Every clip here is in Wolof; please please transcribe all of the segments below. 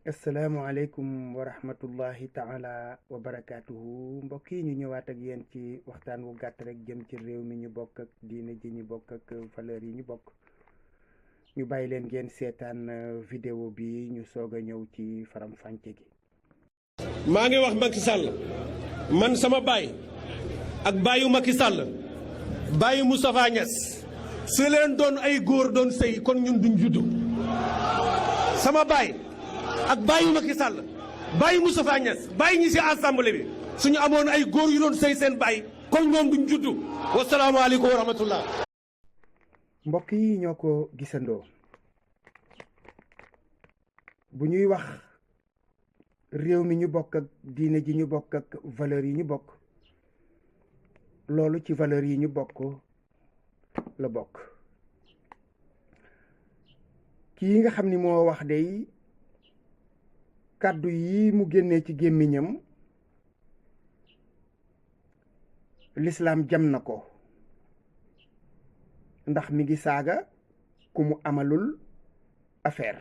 asalaamaaleykum wa rahmatullahi taala wa barakaatuhu mbokk yi ñu ñëwaat ak yéen ci waxtaan wu gàtt rek jëm ci réew mi ñu bokk ak diine ji ñu bokk ak valeur yi ñu bokk ñu bàyyi leen ngeen seetaan vidéo bi ñu soog a ñëw ci faram-fàcce gi. maa ngi wax Macky Sall man sama baay ak baayu Macky Sall baayu Moustapha Niasse su leen doon ay góor doon sëy kon ñun duñ juddu sama baay ak baayu Macky Sall baayu Moustapha Niasse baayu ñi ci assemblée bi suñu amoon ay góor yu doon sëy seen baay kon ñoom duñ juddu wasalaamaaleykum wa rahmatullah. mbokk yi ñoo ko gisandoo bu ñuy wax réew mi ñu bokk ak diine ji ñu bokk ak valeur yi ñu bokk loolu ci valeur yi ñu bokk la bokk. kii nga xam ni moo wax day kàddu yi mu génnee ci gémmiñam lislaam jam na ko ndax mi ngi saaga ku mu amalul affaire.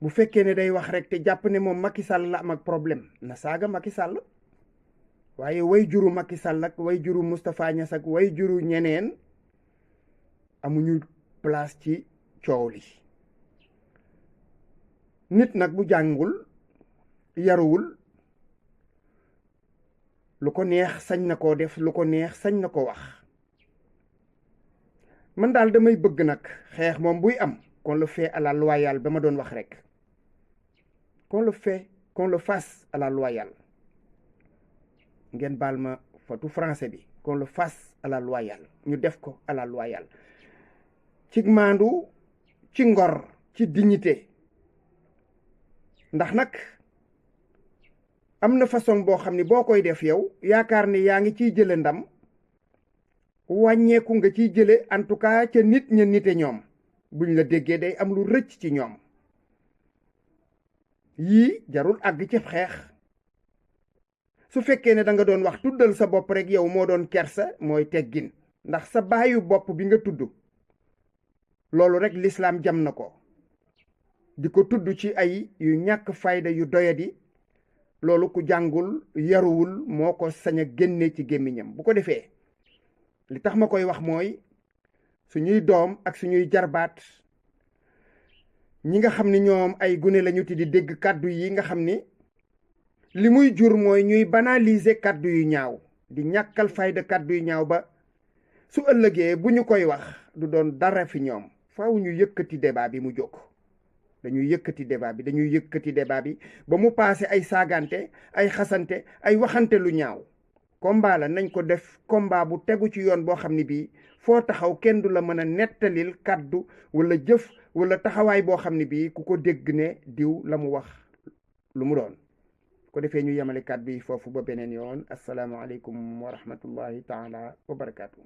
bu fekkee ne day wax rek te jàpp ne moom Macky Sall la am ak problème na saaga Macky Sall waaye way juru Macky Sall ak way juru Moustapha Niasse ak way juru ñeneen amuñu place ci coow li. nit nag bu jàngul yaruwul lu ko neex sañ na koo def lu ko neex sañ na ko wax. man daal damay bëgg nag xeex moom buy am qu'on le fait à la loyale ba ma doon wax rek qu'on le fasse à la loyale. ngeen baal ma fatu français bi qu'on le fasse à la loyale ñu def ko à la loyale ci maandu ci ngor ci dignité. ndax nag am na façon boo xam ne boo koy def yow yaakaar ne yaa ngi ciy jële ndam wàññeeku nga ciy jële en tout cas ca nit ña nite ñoom buñ la déggee day am lu rëcc ci ñoom. yii jarul àgg ci xeex su fekkee ne da nga doon wax tuddal sa bopp rek yow moo doon kersa mooy teggin ndax sa baayu bopp bi nga tudd loolu rek lislaam jam na ko. di ko tudd ci ay yu ñàkk fayda yu doyadi loolu ku jàngul yaruwul moo ko sañ a génne ci gémmiñam. bu ko defee li tax ma koy wax mooy suñuy doom ak suñuy jarbaat ñi nga xam ni ñoom ay gune lañu ti di dégg kàddu yi nga xam ni li muy jur mooy ñuy banaliser kàddu yu ñaaw di ñàkkal fayda kàddu yu ñaaw ba su ëllëgee bu ñu koy wax du doon dara fi ñoom. faaw ñu yëkkati débat bi mu jóg. dañuy yëkkati débat bi ba mu paase ay saagante ay xasante ay waxante lu ñaaw. combat la nañ ko def combat bu tegu ci yoon boo xam ne bii foo taxaw kenn du la mën a nettalil kàddu wala jëf wala taxawaay boo xam ne bii ku ko dégg ne diw la mu wax lu mu doon. ko defee ñu yemale kàddu yi foofu ba beneen yoon asalaamaaleykum wa rahmatullahi taala wa barakaatu.